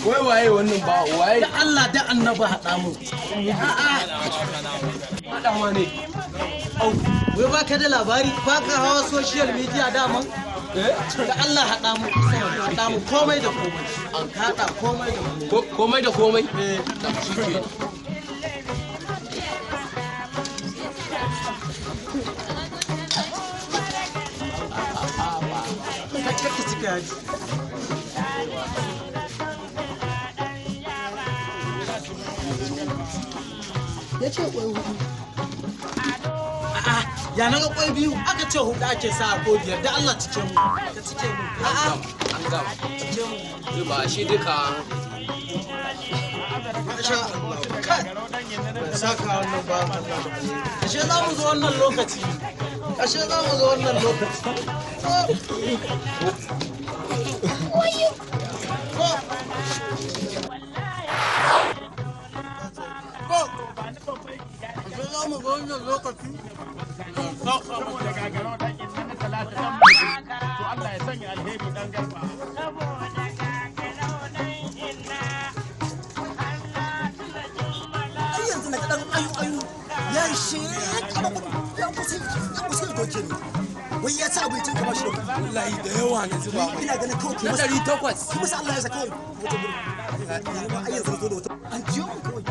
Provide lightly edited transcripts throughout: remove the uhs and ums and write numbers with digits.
Wai waye wannan ba waye? Da Allah da annaba haɗa mu. Haɗa ma ne. Au, wai baka da labari baka hawa social media daman? Da Allah haɗa mu, haɗa mu komai da komai. An haɗa komai da komai. Komai da komai? Ka cika yaji. Ya ce kwai hudu. A'a, ya naga kwai biyu aka ce hudu ake sa a ko biyar, da Allah cike mu. Ka cike mu. A'a, An gama. cike mu. Zuba shi duka. Masha Allah. Kai. Ban saka wannan ba Allah. Ashe za mu zo wannan lokaci. Ashe za mu zo wannan lokaci. Oh. Oh. Ashe za mu zo wannan lokaci. Ai yanzu na dan ayu ayu ya shekara gudu ya kusa ya kusa ya doke ni. Wai ya ci abincin ka ba shi da kuɗi. Wallahi da yawa na zuba mai. Ina ganin kawai Na 800. ki masa Allah ya sa kawai wata gurin. Ni ma ai yanzu na zo da wata an jiyo mun kawai.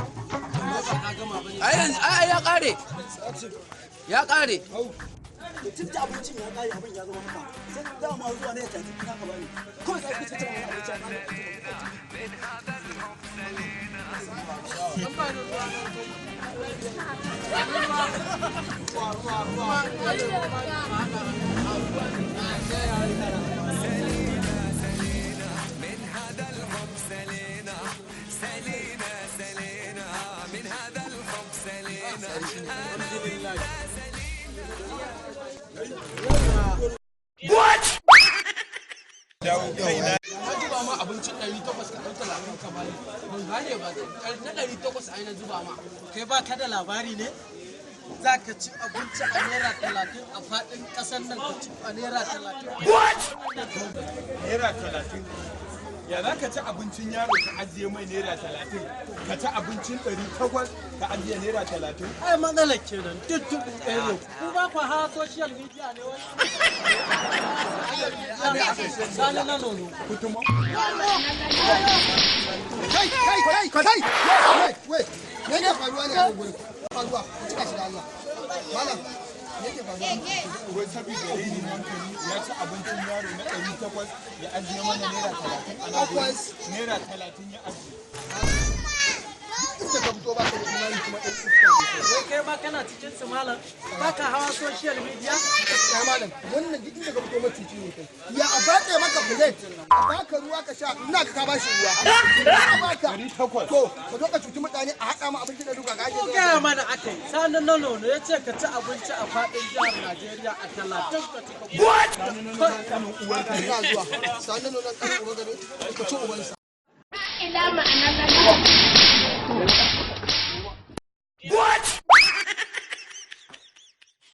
Ai yanzu ai ya kare. Ya kare. Tun da abincin ya kare abin ya zama haka. Sai dama zuwa ne ya tafi ina ka bani. Kawai sai kuka cire wani abinci a kare. Na zuba ma abincin 800 ka ɗau 30 ka bani. Ban gane ba. Na 800 ai na zuba ma. Kai ba ka da labari ne? Za ka ci abinci a naira 30 a faɗin ƙasar nan, ka ci a naira 30. Naira 30. Ya za ka ci abincin yaro ka ajiye mai naira 30? Ka ci abincin 800 ka ajiye naira 30? Ai matsalar kenan duk dubu ɗaya ne. Ku ba ku hawa social media ne wani? Sani na nono. Kutuma. Kai kai kai kai, wait wait, me yake faruwa ne a gurin? Faruwa, ku cika shi da Allah. Malam, me yake faruwa? Wai saboda rainin hankali ya ci abincin yaro na 800 ya ajiye mana naira 30 a nan gurin. Takwas. Naira 30 ya ajiye. Duk inda ka fito ba ka da imani kuma ɗan iska ne. Wai kai ma kana cikin su malam? Ba ka hawa social media? Ya malam, wannan duk inda ka fito macuci ne kai. Ya a batse maka plate, a baka ruwa ka sha, ina ka bashi ruwa. A baka. 800. To, ka zo ka cuci mutane a haɗa ma abinci da duka ka Ko ajiye. gaya mana aka yi. Sani na nono ya ce ka ci abinci a faɗin jihar Najeriya a 30 ka ci ka. Kanin uwarka ne. Ina zuwa. Sani nuna ɗan uban gare, ka ci ubansa. Ina ma'anar